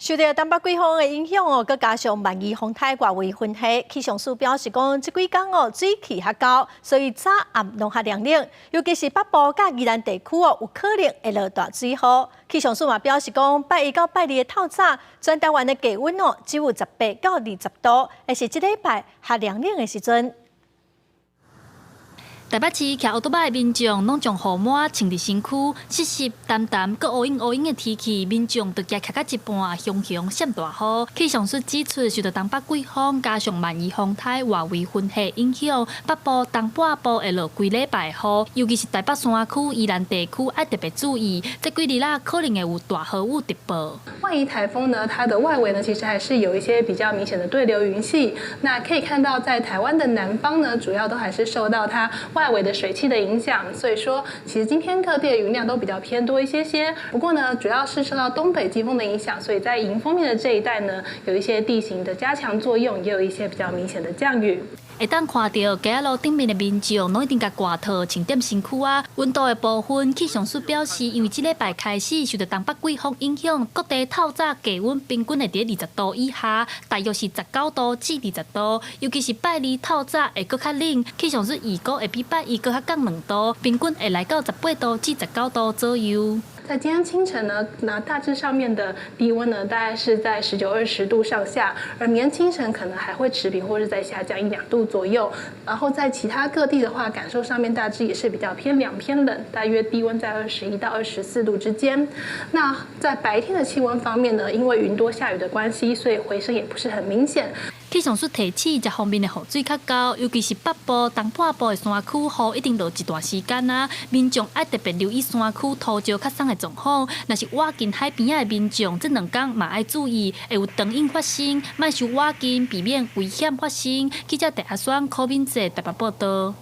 受著東北季風的影響哦，閣加上萬宜風台外圍雲系，氣象署表示講，這幾工哦水氣較厚，所以早暗攏較涼冷，尤其是北部佮宜蘭地區哦，有可能會落大水雨。氣象署嘛表示講，拜一到拜二的透早，全台灣的低溫哦只有18到20度，會是這禮拜較涼冷的時陣。台北市騎歐多擺的民眾攏將雨帽穿佇身軀，濕濕澹澹、閣烏影烏影的天氣，民眾就驚騎到一半，雄雄閃大雨。氣象署指出，受著東北季風加上萬宜風台外圍雲系影響，北部、東半部會落規禮拜雨，尤其是台北山區、宜蘭地區愛特別注意，這幾日仔可能會有大豪雨直報。萬宜颱風呢，它的外圍呢，其實還是有一些比較明顯的對流雲系。那可以看到，在台灣的南方呢，主要都還是受到它外圍的水汽的影響，所以說其實今天各地的雲量都比較偏多一些些。不過呢，主要是受到東北季風的影響，所以在迎風面的這一帶呢，有一些地形的加強作用，也有一些比較明顯的降雨。會當看著街仔路頂面的民眾，攏已經共外套穿踮身軀仔。溫度的部分，氣象署表示，因為這禮拜開始受著東北季風影響，各地透早低溫平均會佇20度以下，大約是19度至20度。尤其是拜二透早會閣較冷，氣象署預估會比拜一閣較降2度，平均會來到18度至19度左右。在今天清晨呢，那大致上面的低溫呢，大概是在19、20度上下，而明天清晨可能還會持平或是再下降一兩度左右。然後在其他各地的話，感受上面大致也是比較偏涼偏冷，大約低溫在21到24度之間。那在白天的氣溫方面呢，因為雲多下雨的關係，所以回升也不是很明顯。氣象署提醒，這方面的雨水較厚，尤其是北部、東半部的山區，雨一定落一段時間啊。民眾愛特別留意山區土石較鬆的狀況。若是倚近海邊仔的民眾，這兩工嘛愛注意，會有長湧發生，莫傷倚近，避免危險發生。記者鄭阿雙、柯敏哲台北報導。